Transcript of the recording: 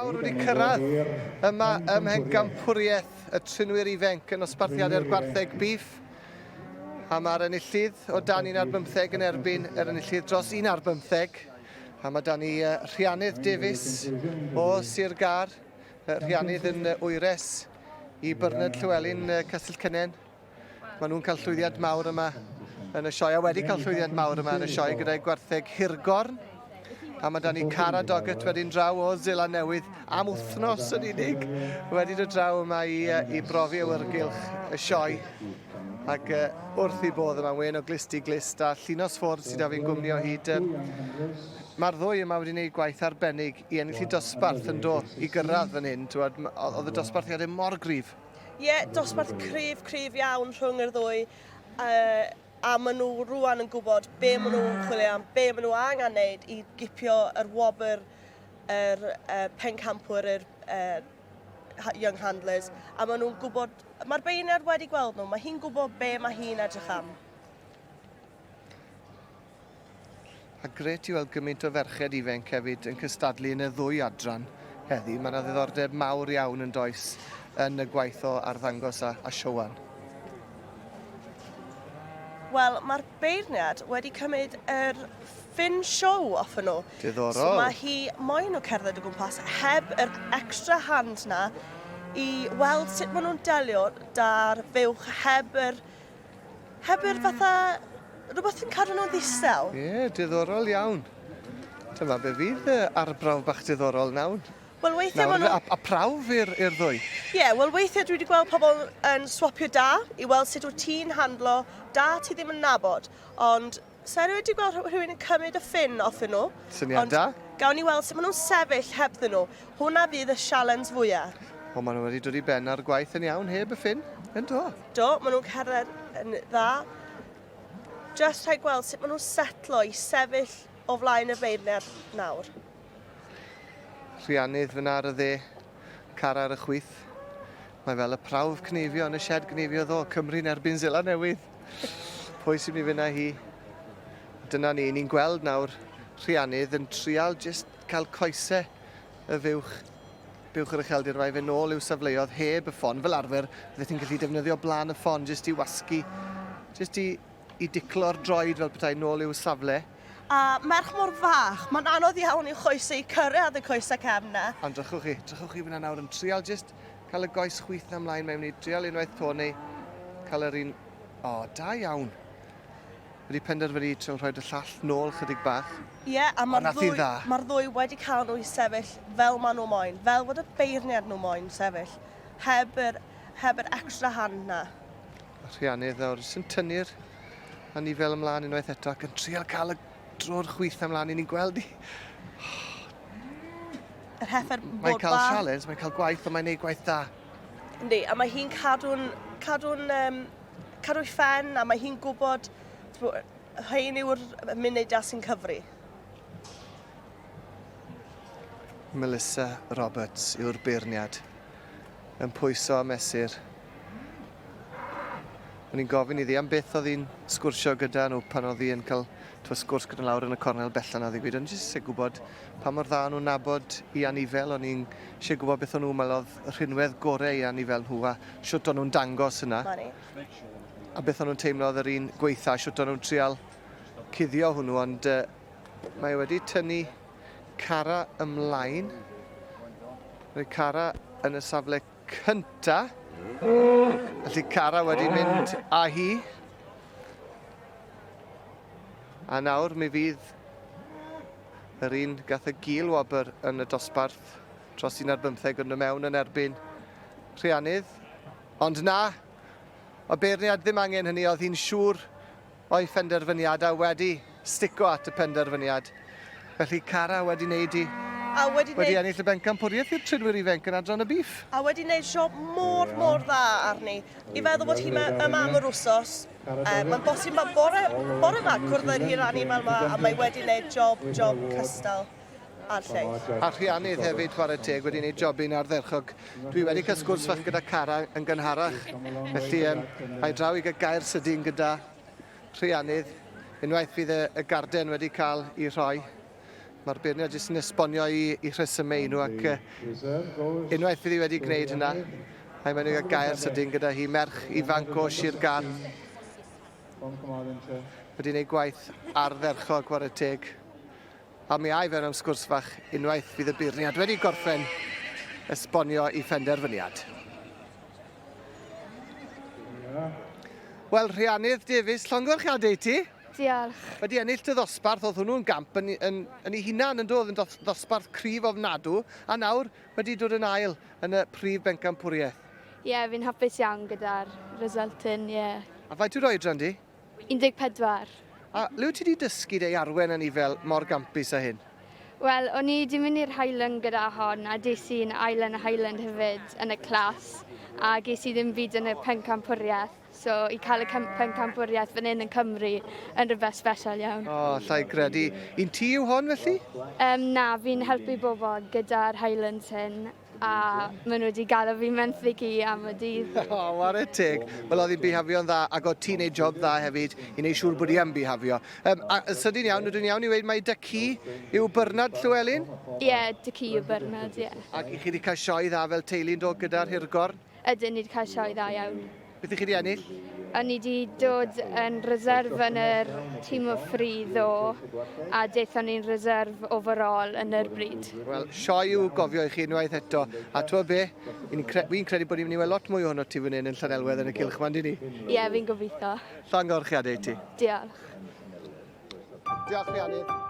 mawr wedi cyrraedd yma ym Mhencampwriaeth y Trinwyr Ifenc yn nosbarthiadau'r Gwartheg Bîff. A mae'r enillydd o dan un ar bymtheg yn erbyn yr enillydd dros un ar bymtheg. A mae dan ni Rhianydd Davies o Sir Gâr, Rhianydd yn wyres i Bernard Llewelyn Castell Cynnen. Maen nhw'n cael llwyddiant mawr yma yn y sioe, a wedi cael llwyddiant mawr yma yn y sioe gyda'i gwartheg hirgorn. A mae da ni Cara Doggett wedyn draw o Zela Newydd am wythnos yn unig wedi dod draw yma i, i brofi awyrgylch y sioe. Ac uh, wrth i bodd yma, wen o glist i glist a Llinos Ford sydd â fi'n gwmni o hyd. Mae'r ddwy yma wedi gwneud gwaith arbennig i ennill i dosbarth yn do i gyrraedd fan hyn. Oedd y dosbarthiadau mor gryf. Ie, dosbarth cryf, cryf iawn rhwng yr ddwy. Uh, a maen nhw rwan yn gwybod be maen nhw'n chwilio am, be maen nhw angen wneud i gipio yr wobr, yr uh, pencampwyr, yr uh, young handlers. A maen nhw'n gwybod, mae'r beirniad wedi gweld nhw, mae hi'n gwybod be mae hi'n edrych am. A grêt i weld gymaint o ferched ifenc hefyd yn cystadlu yn y ddwy adran heddi. Mae yna ddiddordeb mawr iawn yn does yn y gwaith o arddangos a, a siowan. Wel, mae'r beirniad wedi cymryd yr ffin show off nhw. Diddorol. So mae hi moyn nhw cerdded o gwmpas heb yr extra hand na i weld sut maen nhw'n delio da'r fuwch heb yr Heb yr fatha rhywbeth yn cadw nhw'n ddistaw. Ie, yeah, diddorol iawn. Dyma be fydd y arbrawf bach diddorol nawr. Wel, weithiau maen nhw... A, a prawf i'r ddwy. Ie, yeah, wel weithiau dwi wedi gweld pobl yn swapio da i weld sut wyt ti'n handlo da ti ddim yn nabod. Ond sa i wedi gweld rhywun yn cymryd y ffin off nhw. Syniad da. Gawn ni weld sut maen nhw'n sefyll hebddyn nhw. Hwna fydd y sialens fwyaf. O, maen nhw wedi dod i ben ar gwaith yn iawn heb y ffin, yn do? Do, maen nhw'n cerdded yn dda. Just rhaid gweld sut maen nhw'n setlo i sefyll o flaen y feirniad nawr. Rhiannydd fyna ar y dde, Cara ar y chwith. Mae fel y prawf cneifio yn y shed gneifio ddo, Cymru'n erbyn Seland Newydd. Pwy sy'n mynd i fynd â hi? Dyna ni, ni'n gweld nawr Rhiannydd yn trial just cael coesau y fuwch Buwch yr ucheldir mae fe nôl i'w safleodd heb y ffon. Fel arfer, fyddet ti'n gallu defnyddio blaen y ffon jyst i wasgu, jyst i, i diclo'r droed fel petai nôl i'w safle. A merch mor fach, mae'n anodd iawn i'w choesau i cyrraedd y coesau cefn 'na. Ond drychwch chi, drychwch chi fyna nawr yn trial jyst cael y goes chwith 'na mlaen, mae'n mynd i drial unwaith to neu cael yr un... O, da iawn. Wedi penderfynu trio rhoi y llall nôl chydig bach. Ie, yeah, a mae'r ddwy, ma ddwy wedi cael nhw i sefyll fel maen nhw moyn, fel fod y beirniad nhw moyn sefyll, heb yr, heb yr extra hand na. Rhiannydd nawr sy'n tynnu'r anifel ymlaen unwaith eto ac yn trial cael y dro'r chwith ymlaen i ni'n gweld i. Yr heffer bod Mae'n cael challenge, mae'n cael gwaith, ond mae'n neud gwaith da. Yndi, a mae hi'n cadw'n cadw'n um, cadw'i phen a mae hi'n gwybod rhain yw'r munudau sy'n cyfri. Melissa Roberts yw'r beirniad yn pwyso a mesur. O'n i'n gofyn iddi am beth oedd hi'n sgwrsio gyda nhw pan oedd hi yn cael twa, sgwrs gyda lawr yn y cornel bella na, oedd hi'n gweud, o'n jyst eisiau gwybod pa mor dda nhw'n nabod i anifel, o'n i'n eisiau gwybod beth o'n nhw'n meddwl oedd rhinwedd gorau i anifel nhw a shwt o'n nhw'n dangos yna. A beth o'n nhw'n teimlo oedd yr un gweitha, shwt o'n nhw'n trial cuddio hwnnw, ond uh, mae wedi tynnu Cara ymlaen. Roedd Cara yn y safle cynta. Felly Cara wedi mynd â hi. A nawr mi fydd yr un gath y gil wobr yn y dosbarth dros un ar bymtheg yn dod mewn yn erbyn Rhiannydd. Ond na, y beirniad ddim angen hynny, oedd hi'n siŵr o'i phenderfyniad a wedi stico at y penderfyniad. Felly Cara wedi wneud i A wedi, wedi ennill y bencampwriaeth i'r trinwyr ifanc yn adran y bîff. A wedi wneud siob mor, mor dda arni. I feddwl bod hi yma am yr wsos, uh, mae'n bosib mae bore, bore yma cwrdd â'r hi'r anifail yma a mae wedi wneud job, job cystal a'r lleill. A Rhiannydd hefyd, chwarae teg, wedi gwneud jobyn ardderchog. Dwi wedi cael sgwrs fach gyda Cara yn gynharach, felly um, a'i draw i gael gair sydyn gyda Rhiannydd. Unwaith fydd y, y garden wedi cael ei rhoi. Mae'r beirniad jyst yn esbonio i, i rhesymau nhw ac unwaith fydd hi wedi gwneud hynna, mae mae'n ei gair sydyn gyda hi, merch ifanc o Sir Gar. Wedi gwneud gwaith ardderchog, ware teg. A mi ai fewn am sgwrs fach unwaith fydd y beirniad wedi gorffen esbonio i phenderfyniad. Wel, Rhianydd Davies, llongyfarchiadau i ti. Diolch. Wedi ennill dy ddosbarth, oedd hwnnw'n gamp yn, yn, yn ei hunan yn dod yn ddosbarth cryf ofnadw, a nawr wedi dod yn ail yn y prif bencampwriaeth. Ie, yeah, fi'n hapus iawn gyda'r result hyn, ie. Yeah. A faint yw'r oedran di? 14. A le wyt ti wedi dysgu dy arwen yn fel mor gampus â hyn? Wel, o'n i wedi mynd i'r Highland gyda hon a des i'n ail yn y Highland hefyd yn y clas a ges i ddim byd yn y pencampwriaeth. So i cael y pencampwriaeth fan hyn yn Cymru yn rhywbeth special iawn. O, oh, llai gredu. Un ti yw hon felly? Um, na, fi'n helpu bobl gyda'r Highlands hyn a maen nhw wedi galw fi menthyg i am y dydd. O, oh, ware teg. Wel, oedd hi'n bihafio'n dda, ac oedd ti'n neud job dda hefyd i wneud siŵr bod hi yn bihafio. Um, a sydyn iawn, ydw i'n iawn i weud mai dy ci yw Bernard Llywelyn? Ie, yeah, dy ci yw Bernard, ie. Yeah. Ac i chi wedi cael sioe dda fel teulu'n dod gyda'r hirgorn? Ydyn, ni wedi cael sioe dda iawn. Beth i chi wedi ennill? O'n i wedi dod yn reserve yn yr team of three ddo, a daethon ni'n reserve overall yn yr bryd. Wel, sioe i'w gofio i chi unwaith eto. A ti'n be, fi'n cre fi credu bod ni'n mynd i weld lot mwy ohono ti fan hyn yn Llanelwedd yn y cylch ma'n ni? Ie, yeah, fi'n gobeithio. Llongyfarchiadau i ti. Diolch. Diolch, Rhiannon.